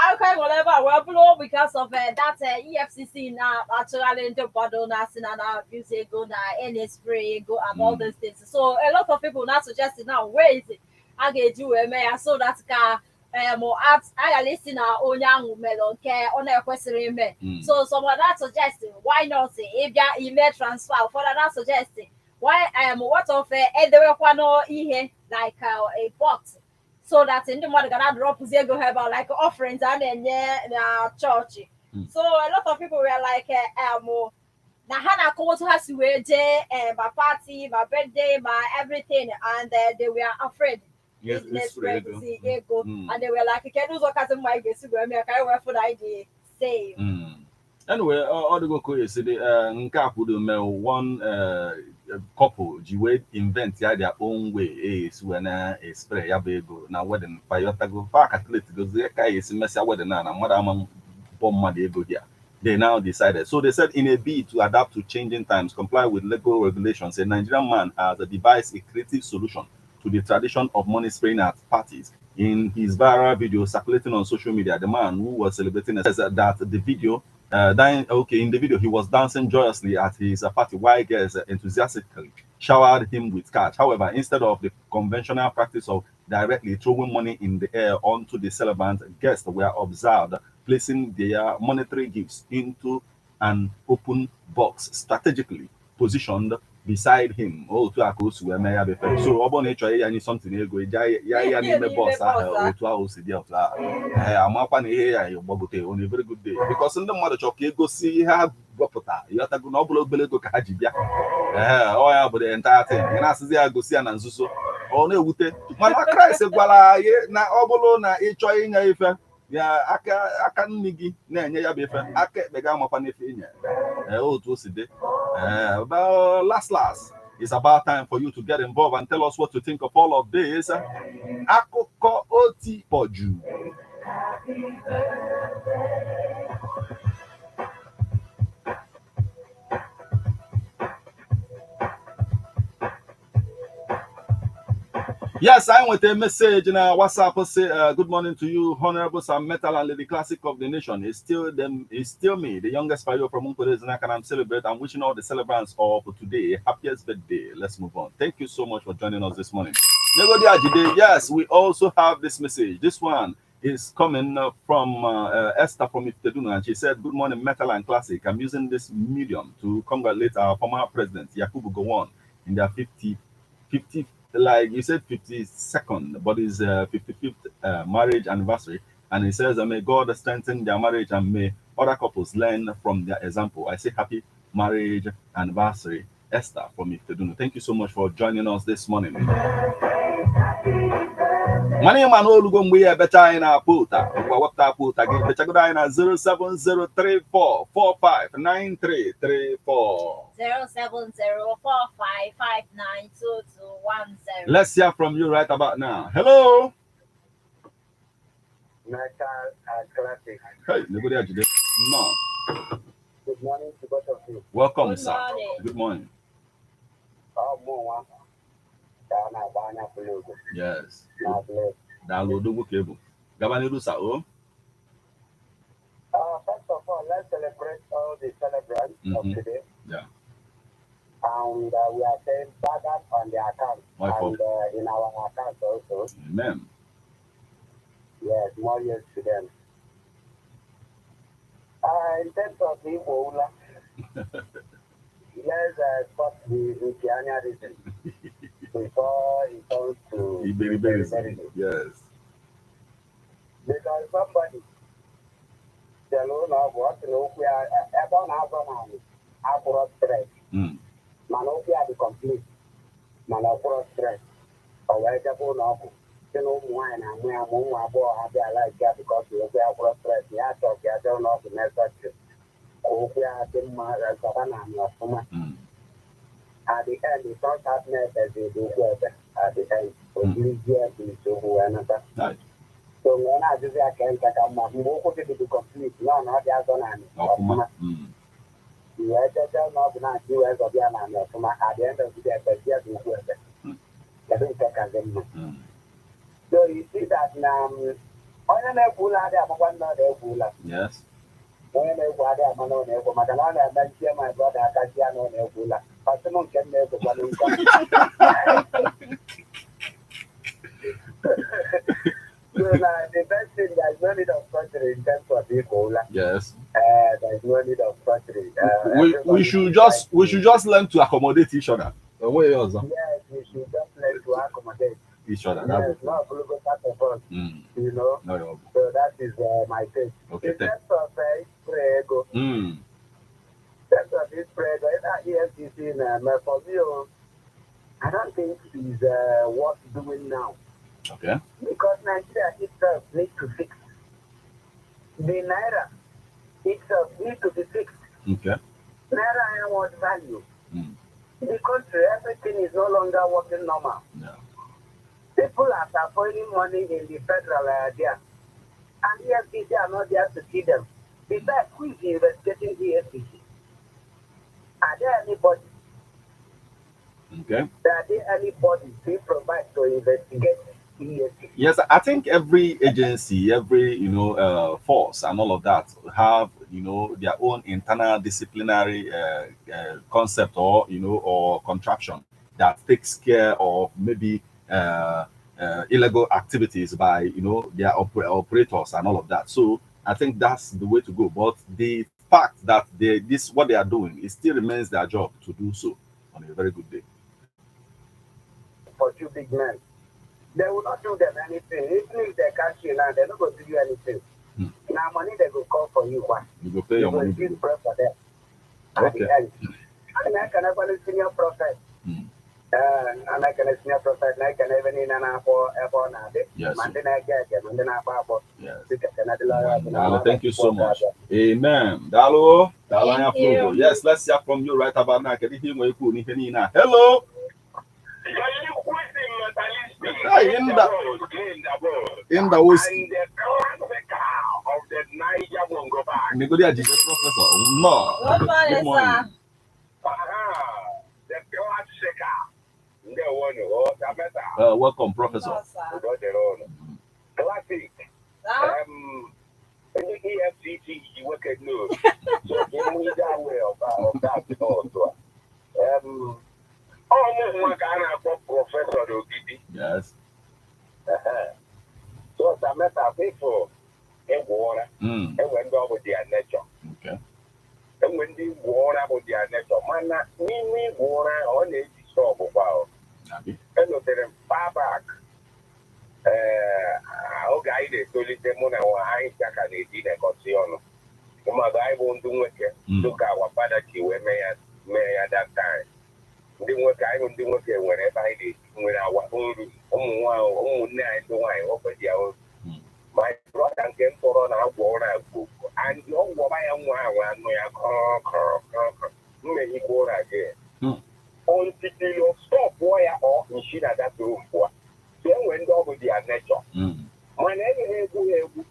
akụkọ anyị nwere ebe a wee bụrụ because of that EFCC na-achụgharị ndị mmadụ na-asị na na-abuse ego na na-spray ego and all those things. So a lot of people now suggesting now ways a ga-eji wee mee ya so that ka a ghara isi na onye ahụ mere nke ọ na-ekwesịrị ime. So some are not suggesting why not ịbịa ime transfer. Ụfọdụ are suggesting why what of edewekwanụ ihe like a box so that ndị mmadụ ga na-adropụzi ego ha ebe a, like offerings a na-enye na chọọchị. So a lot of people were like na ha na-akọwa otu ha si wee jee ma party, ma birthday, ma everything, and they were afraid. Yes, business ego. Ego. And they were like, kedu ụzọ kasị mma anyị ga-esi wee mee ka anyị wee fụ na anyị dị safe? Anyway, ọ dịgo ka o esi dị. Nke a kwudo mee one couple ji wee invent ya their own way esi wee na-spray ya bụ ego na wedding. Fayotago fa calculate gozie ka esi mesịa wedding a na mmadụ ama bọ mmadụ ego dị a. They now decided. So they said, in a bid to adapt to changing times, comply with legal regulations, a Nigerian man has devised a creative solution to the tradition of money spraying at parties. In his viral video circulating on social media, the man who was celebrating says that the video, okay, in the video, he was dancing joyously at his party while guests enthusiastically showered him with cash. However, instead of the conventional practice of directly throwing money in the air onto the celebrant, guests were observed placing their monetary gifts into an open box strategically positioned beside him. Otu a ka o si wee mee ya bụ ife. So ọ bụrụ na ị chọrọ ịya anyị something ego, ị jaa ya ya n'ime box ahụ otu ahụ si dị otu ahụ. Ee, amakwa na ihe ya gbagote on a very good day, because ndị mmadụ chọrọ ka egosi ihe ha gwepụta, ịghọtago, na ọ bụla obere ego ka ha ji bịa. Ee, ọ ya bụ the entire thing. Ị na-asịzi ya gosi ya na nzuzo, ọ na-ewute. Mana Kraịst gwara anyị na ọ bụrụ na ị chọọ inye ife ya, aka aka nri gị na-enye ya bụ ife, aka ekpe gị amakwa n'ife inye. Ee, otu o si dị. Ee, but last last, it's about time for you to get involved and tell us what you think of all of this. Akụkọ oti pọju. Yes, I went a message in our WhatsApp, say, "Good morning to you, Honorable Sam Metal and Lady Classic of the Nation. It's still them, it's still me, the youngest Fayo from Uncle and I'm celebrate. I'm wishing all the celebrants of today happiest birthday. Let's move on." Thank you so much for joining us this morning. Negodi Ajide, yes, we also have this message. This one is coming from Esther from Ifitedunu, and she said, "Good morning, Metal and Classic. I'm using this medium to congratulate our former president, Yakubu Gowon, in their 50, 50, like you said, 52nd, but it's 55th marriage anniversary. And he says, "May God strengthen their marriage and may other couples learn from their example. I say happy marriage anniversary." Esther from Ifitedunu. Thank you so much for joining us this morning. Mana ịma na olugo mgbe ya ebecha anyị na-akpọ ụta ngwa wepụta akpọ ụta gị bechagodo anyị na 07034459334. 07045592210. Let's hear from you right about now. Hello. Metal and Classic. Hey, Negodi Ajide. No. Good morning to both of you. Welcome, Good sir. Morning. Good morning. Ọ mụ nwa ka a na-agba anya pụrụ ogo Yes. na bless. Daalụ, odogwu ka ebu. Gaba n'iru, sir. O. First of all, let's celebrate all the celebrants of today. And we are saying balance on the account My fault. And in our account also. Amen. Yes, more years to them. In terms of Igbo Ula, let's stop the Nkianyarism before it turns to Iberiberism. Yes. Because somebody jere ụlọ ọgwụ, ọ sị na okwu ya ebe ọ na-azọ n'ala akwụrọ straight, mana okwu ya dị complete, mana ọ kwụrọ straight. O wee jebe ụlọ ọgwụ sị na ụmụ nwaanyị na-amụ ya ma ụmụ agbọghọ ha bịa like ya because okwu ya kwụrọ straight. Ya chọọ ka ya jee ụlọ ọgwụ na-esearch ka okwu ya dị mma, zọba na amị ọfụma. At the end, the first happiness is okwu ebe at the end o jirizie bulite okwu wee nata. So mgbe ọ na-ajụzi ya ka nke ka mma mgbe okwu gị dị complete nọ na ọ dị azọ naanị Ọfụma. Ọfụma, wee jeje na ọ bụ na-achị wee zọbịa naanị ọfụma, at the end of the day ebezie dị okwu ebe. Kedu nke ka dị mma? So you see that na onye na-egwu ụlọ adịghị amakwa nna ọ na-egwu ụlọ. Onye na-egwu adịghị ama na ọ na-egwu, maka na ọ na-eme nchie my brother aka chi ya na ọ na-egwu ụlọ ọsị m nke m na-egwukwa n'ụkọ. So na the best thing, there is no need of surgery in terms of igwu ụla. There is no need of surgery. We Everybody should should just try we should just learn to accommodate each other. Onwe ya ọzọ. Yes, we should just learn to accommodate. Each other. That's Yes, it. not a part of us, No, you're So that is my take. okay. In Thank. Terms of ego, in terms of this ego, either EFCC na for me, oh, I don't think is worth doing now. Because Nigeria itself needs to fix. The naira itself needs to be fixed. Naira has value. The country, everything is no longer working normal. People are avoiding money in the federal there. And EFCC are not there to see them. Besides, who is investigating EFCC? Are there anybody? Are there anybody to provide to investigate EFCC? Yes, I think every agency, every force, and all of that have their own internal disciplinary concept or or contraption that takes care of maybe illegal activities by their operators and all of that. So I think that's the way to go. But the fact that they this what they are doing, it still remains their job to do so on a very good day. For two big men. They will not do them anything. Even if they catch you now, they're not going to do you anything. Now money they go call for you. What? You go pay your You money. go still pray for them. At the end. And I can have a senior prophet. And I can a senior prophet. And I can even in an apple, apple now. Ma ndị na-ege ege, ma ndị na-akpọ akpọ. Dịka Kenadịla ya bụ na Daalụ, thank you so much. Amen. Daalụ. Daalụ anya Thank you. Frogo. Yes, let's hear from you right about now. Kedu ihe ị nwere ikwu n'ihe niile a? Hello. Hey, in the And the classical of the Niger Bongo Band. Negodi Ajide Professor. No. Good morning, Good morning. sir. Aha, the classical. Ndewo nụ, oh, Samantha. Welcome, Professor. No, sir. Udo dịrị unu. Classic. Sir? Ndị EFCC ji nwoke n'obi. So, give me that way of that also. Ọ mụ nwa ka a na-akpọ Professor n'Ogidi. So, Samantha, people, ịgwọ ụra, enwe ndị ọ bụ their nature. Enwe ndị igwe ụra bụ their nature, mana n'ime igwe ụra ahụ, ọ na-eji sọbụ kwa o. Abi. Enotere m far back, ee, oge anyị na-etolite, mụ na nwa anyị ka na-eji nekọsị ọnụ mmadụ, anyị bụ ndị nwoke. Dịka our father ji wee mee ya that time, ndị nwoke anyị bụ ndị nwoke nwere ebe anyị na-eji nwere awa nru ụmụ nwaanyị, ụmụnne anyị ndị nwaanyị nwoke ji ya oru. My brother nke m tọrọ na-agwọ ụra agwụ and ọ gwọba ya nwa ahụ anụ ya kọrọ kọrọ kọrọ mmehikwa ụra gị until o stop ya ọ nshi na that room pụọ. So enwere ndị ọ bụ their nature, mana enyeghị egwu ha egwu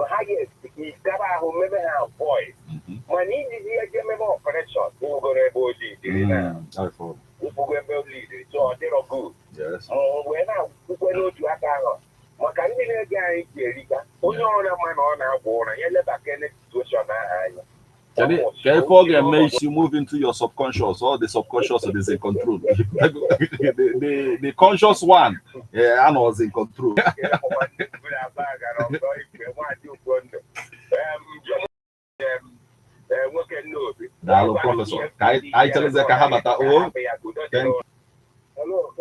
ha ga-ekaba ahụ mebe ha avoid, mana ijiji ya je mebe operation ịhụgoro ebe o lidiri na ịfụgo ebe o lidiri, so ọ dịrọ good. Wee na-akwụkwe n'otu aka ahụ maka ndị na-ege anyị ji erika onye ọrịa ma na ọ na-agwọ ụra ya lebakene situation ahụ anya. Kedu ka ife ọ ga-eme isi move into your subconscious? All the subconscious is in control. The conscious one, yeah, anọzi in control. Nwoke nnobi. Daalụ, Professor. Ka anyị cheleze ka ha bata o. Thank you. Hello,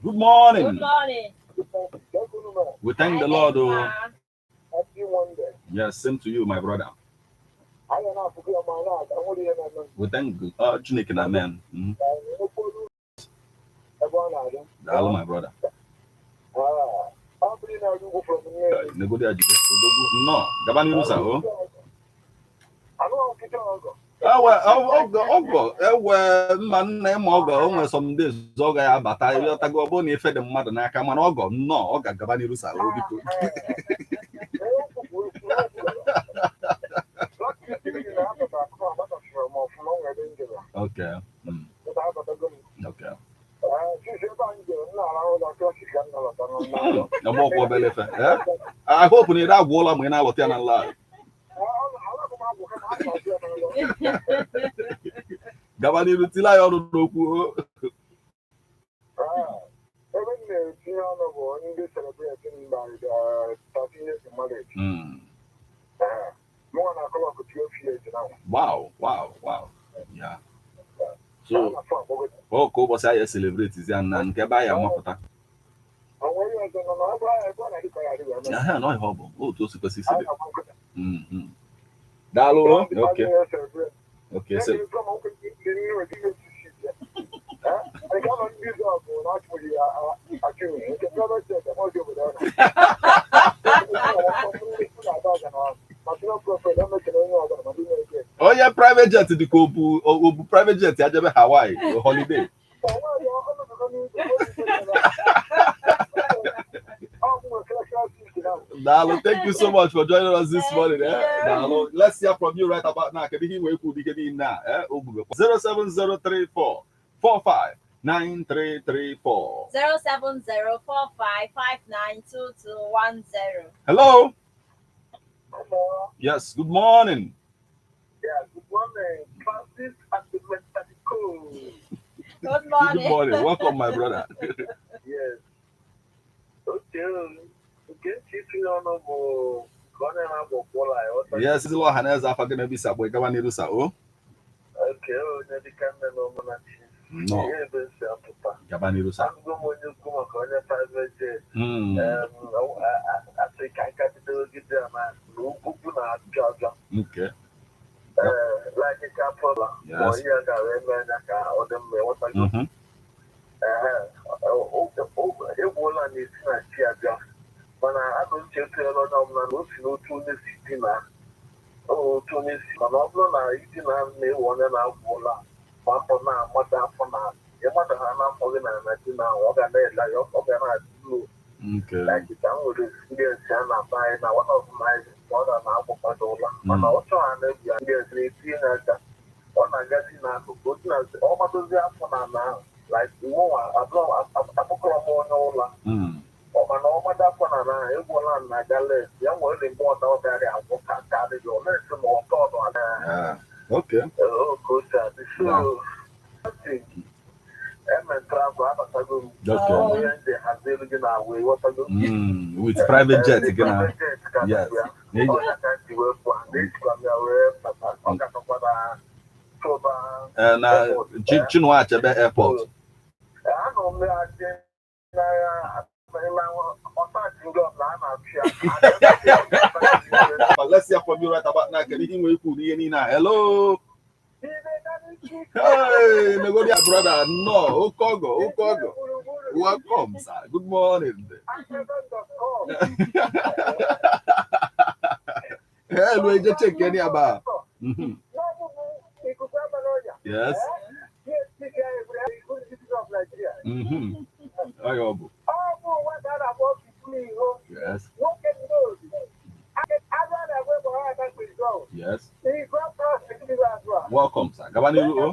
Good morning. Good morning. We thank the Lord. Oh. Happy Monday. Yes, same to you, my brother. Anyị na-afụkọ ya ma na-aga nwere ihe na-eme. We thank Chineke na amen. Okporo ebe ọ na-adị. Daalụ, my brother. Ọ bụrụ na ugwu from Nnewi. Negodi Ajide Odogwu. Nnọọ. Gaba n'iru sa o. Anụ nkịta ọgọ. Ewe ọgọ ọgọ ewe mma nna ịma ọgọ o nwere some days ọ gaghị abata ịghọtago ọ bụrụ na ife dị mmadụ n'aka mana ọgọ nnọọ ọ ga-agaba n'iru sa o biko. Okwu bụ okwu okwu. Na-abata akụ abatachara m ọfụma nwere njere. Abatago m. Sisi ebe anyị jere m na-arahụ ụlọ chọọchị ka m nọlọta n'ụlọ. Ebe ọkwụ obele ife. Eh? I hope na ị agwụla ma ị na-alọta ya na nla. Alakụ m agwụ kama a na-asị ya n'ụlọ. Gaba n'iru tila ya ọnụ n'okwu. Ebe m na-etinye ọnụ bụ ndị celebrating by the 13 years in marriage. Mụnwa na clock 12 years now. Wow. Yeah. So, ọ ka ụbọchị anyị celebrate ya na nke ebe anyị amapụta. Onweghị ọzọ nọ na ebe ọ na-adị ka ya adịghị eme. Aha, na ihe ọ bụ otu o si kwesị isi dị. Anyị na-agba nkịta. Daalụ. Okay. Okay, so Nke ama ndị ọgụ na achụrụ ya achụ nke private jet ọjọọ obodo ahụ. Onye private jet dị ka obu private jet ya jebe Hawaii holiday. Daalụ, thank you so much for joining us this morning. Eh? Daalụ, let's hear from you right about now. Kedu ihe ị nwere ikwu dike niile a? Eh? Ogbugbe. 07034 45 9334. 07045592210. Hello. Yes, good morning. Yeah, good morning. Francis at the Mexico. Good morning. Good morning. Welcome, my brother. Yes. Okay. Nke ntị ọnụ bụ ka ọ na-agbọkwụla ya. Yes, ezigbo ọha na eze afọ gị na-ebisa agba ịgaba n'iru sa o. Okay, onye dịka nne na ụmụnachi. No, Ihe ebe si apụta. gaba n'iru sa. Agụgo m onye ukwu maka onye private jet. Mm, Asị ka nka bidoro gide ya na ugwu na-abịa abịa. okay. Ee, like ka pọla. Yes. Ma ihe a gara eme anya ka ọ dị mma ịghọtago. Ehe, egwuola na-esi na chi abịa, mana anụ nche etuela onye ọbụla na o si n'otu onye si dina, otu onye si, mana ọ bụrụ na idina na-ewe onye na-agwụ ụla ma afọ na-amada afọ na ịmada ha n'afọ gị na na di na ọ ga na-ele ya, ọ ga na-adị low. Like ka m nwere experience a na-aba anyị na one of my brother na-agwụkwado ụla, mana ọ chọọ ha na-ebi ya ndị ezi na-etinye ya aka, ọ na-agazi n'akụkụ otu na ọ madozi afọ na ala ahụ, like mụnwa akpụkọrọ m onye ụla. Ọ mana ọ mado afọ na ala ahụ, egwuola m na gales ya nwere mgbe ọda ọ bịara agwụ ka karịrị ọ na-esi ma ọtọ ọdụ ala. Yeah. Okay. Ka o si adị, so eme travel abatago m. Okay. Onye ndị hazielu gị na agwa ịghọtago. With private jet gị na. Private jet ka Yes. ya. Ọ ya ka m ji wee pụọ, na-ejikwa m ya wee bata, ọ gakọkwa na tụba. Eh, na Chinua Achebe Airport. Anọ m ya dị n'agha ọtachi ndị ọbụla a na-achụ ya. But let's hear from you right about now. Kedu ihe ị nwere ikwu n'ihe niile a? Hello. Hey, Negodia brother. No, Okogo, Okogo. Welcome, sir. Good morning. Hello, eje check any about. Yes. Ayo bụ. Yes. Yes. Welcome, sir. Gaba n'iru o.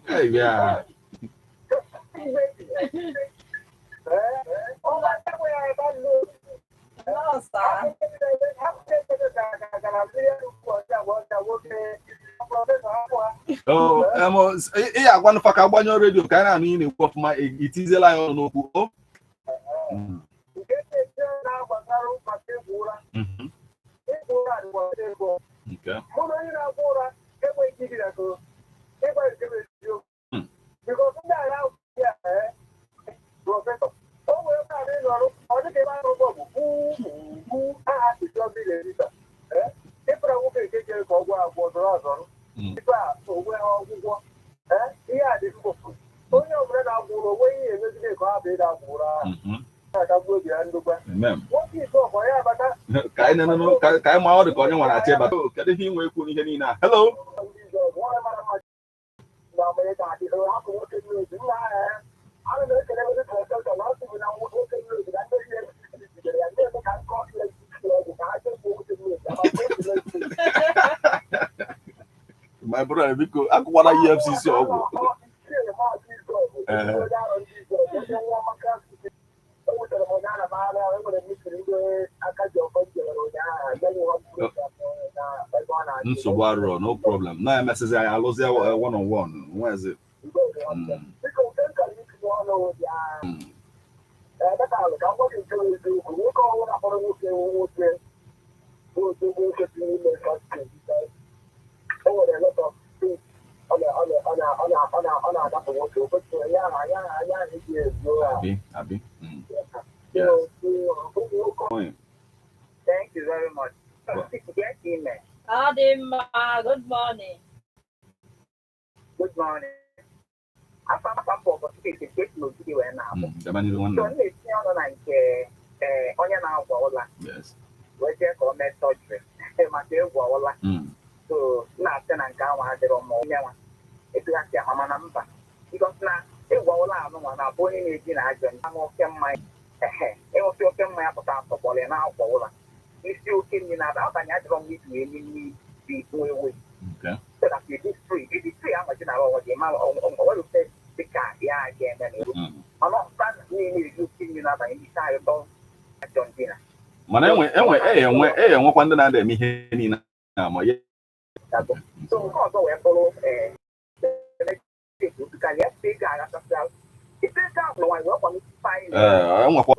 Hey, yeah. No, sir. Oh, ị agwa nụfa ka agbanyụọ redio ka anyị na-anụ ihe na-ekwu ọfụma, itiziela ya ọnụ n'okwu o. Okay. Mụ na onye na-agwọ ụra enweghị ike idina so ịgwa nke bụ eziokwu. Because ndị agha ahụ ya professor o nwere ebe a n'ịnọrụ ọ dịka ebe ahụ bụ bụ aha asụsụ ọbụla erita ịpụra nwoke nke jere ka ọ gwọ agwọ zọrọ azọrọ ife a onwe ha ọgwụgwọ ihe a dị mkpụfụ onye ọbụla na-agwụ ụra onwe ihe emezide ka ọ hapụ ịda agwụ ụra ahụ na-akagbu obi ya ndokwa Amen. nwoke ise ọkọ ya abata. Ka anyị nenenu ka anyị maa ọ dị ka onye nwere achọ ịbata. Oh, kedu ihe ị nwere ikwu n'ihe niile a? Hello. My brother, biko akụkwala EFCC ọgwụ. Nsogbu arụrọ, no problem. Na emesizi anyị alụzie one on one. Nwezi. O nwere a lot of things ọ Ọ na-adapụ nwoke o kwesịrị ya ya ya eji ezuo ya. Abi, abi. So, Point. Thank you very much. Well. Get email. Ọ dị mma, good morning. Good morning. Afọ mbụ ụbọchị ka esi esi n'ogige wee na-abụ. Gaba n'iru, nwanne So m. m na-etinye ọnụ na nke onye na-agwa ụla wee jee ka o mee surgery maka ịgwa ụla. So m na-asị na nke ahụ adịrọ mma, onye nwa etu ha si ama, mana mba, because na ịgwa ụla anụnwa na-abụ onye na-eji na ajọ aṅụ oke mmanya, ehe, ịṅụsị oke mmanya pụta atọgbọrọ ya na-akwa ụla isi oke mmiri na-aba abalị adịrọ mma iji wee n'ime bi nwee wee so that you be free, ịdị free amaji na onwe gị, ma onwere ofe dịka ya ga-eme na ewu mana ọkpa niile eri oke mmiri n'abalị ndị isi anyị tọ ajọ ndina. Mana enwe e enwekwa ndị na-ada eme ihe niile ama ya. So nke ọzọ wee bụrụ karịa ego aghachasịa ife ego ahụ nwaanyị wee kwalite ife anyị. Ee, enwekwa.